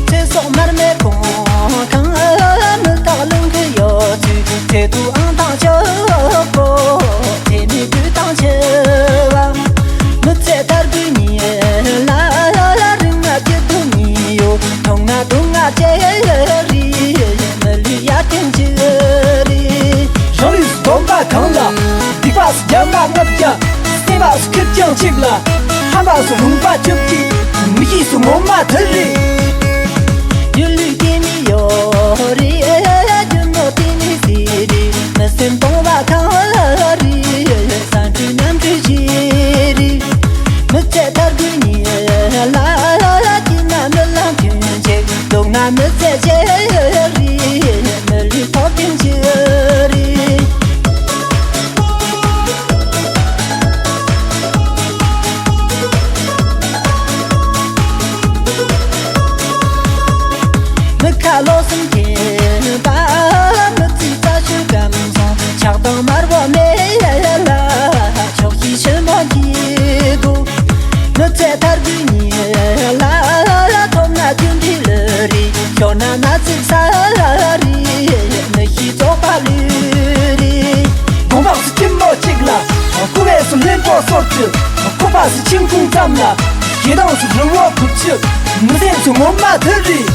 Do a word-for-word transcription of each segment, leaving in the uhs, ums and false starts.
ཚེ་སྲོག་མར་མེ་གོང་ཁང་། མི་རྟག་རླུང་གི་ཡོད་ཚུལ། ཚེ་དུ་ཨང་དང་ཆོག་གོ། ཚེ་མེད་དུས་དང་འཆི་བ། མི་ཚེ་དར་གོས་ཉིད་ལ། རིང་ང་སྐྱིད་སྡུག་གཉིས་ཡོད། ཐུང་ང་སྡུག་ང་ཅི་རེད། མི་ལུས་ཡར་ཐོན་ཅི་རེད། རང་ལུས་སུ་སྡོམ་པ་གང་ལ། སྡིག་པ་སུ་བརྒྱ་མ་ལྔ་བརྒྱ། སེམས་པ་སུ་ཁེར་རྐྱང་གཅིག་ལ། ཧམ་པ་སུ་རུང་བ་བཅུ་གཅིག་མི་ཤེས་སུ་ངོ་མ་དེ་རེད། སྒྱུ་ལུས་སྐྱེ་མི་ཡོད་རེད། རྒྱུ་ནོར་དེ་ནི་སྲིད་རེད། མི་སེམས་སྟོང་བ་གང་རེད། ས་འཁྲུལ་ཉམས་འཁྲུལ་ཞིག་རེད། མི་ཚེ་དར་གོས་ཉིད་ལ། སྐྱིད་ན་མི་ལ་མཐུན་ཆེ། སྡུག་ན་མི་ཚེ་ཆེ་རེད། མི་ལུས་ཐོབ་ཐང་ཆེ་རེད། མི་ཁ་ལོ་གསུམ་གྱི་པ། མི་ཚེ་རྩ་ཆུ་སྐམ་སོང་། ཆགས་སྡང་དམར་པོ་མེ་ལ། ཕྱོགས་ཀྱི་ཕྱི་མོ་གྱི་སྒོ། མི་ཚེ་དར་གོས་ཉིད་ལ། ཐོབ་ན་རྒྱུ་འབྲས་ལོས་རེད། ཤོར་ན་ན་ཚིག་ས་རེད། མི་ཤེས་བཙོག་པ་ལུས་རེད། དགོངས་པ་སུ་སྐྱིད་མོ་གཅིག་ལ། སྐུ་བས་སུ་ལེན་པོ་སོར་གྱི། ཁོག་པ་སུ་ཆིང་ཁུང་ཙམ་ལ། ཞེ་སྡང་སུ་རི་བོ་ཁུར་ཆུ། མི་སེམས་སུ་ངོ་མ་དེ་རེད།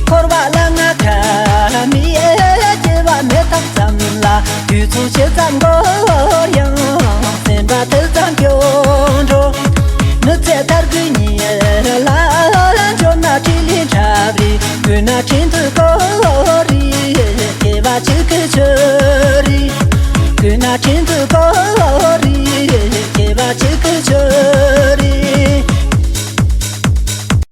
འཁོར་བ་ལ་ང་ཁ་མི་སྐྱེ་བ་མེ་ཐག་ཙམ་ལ། དུས་ཚོད་ཇི་ཙམ་འགོར་ཡང་། སེམས་པ་དེ་ཙམ་སྐྱོ་འགྲོ། མི་ཚེ་དར་གོས་ཉིད་ལ། འབྱོར་ན་ཕྲིན་ལས་འཁྲབ་རེས། རྒུད་ན་ཁྲིན་ཏུ་སྐོར་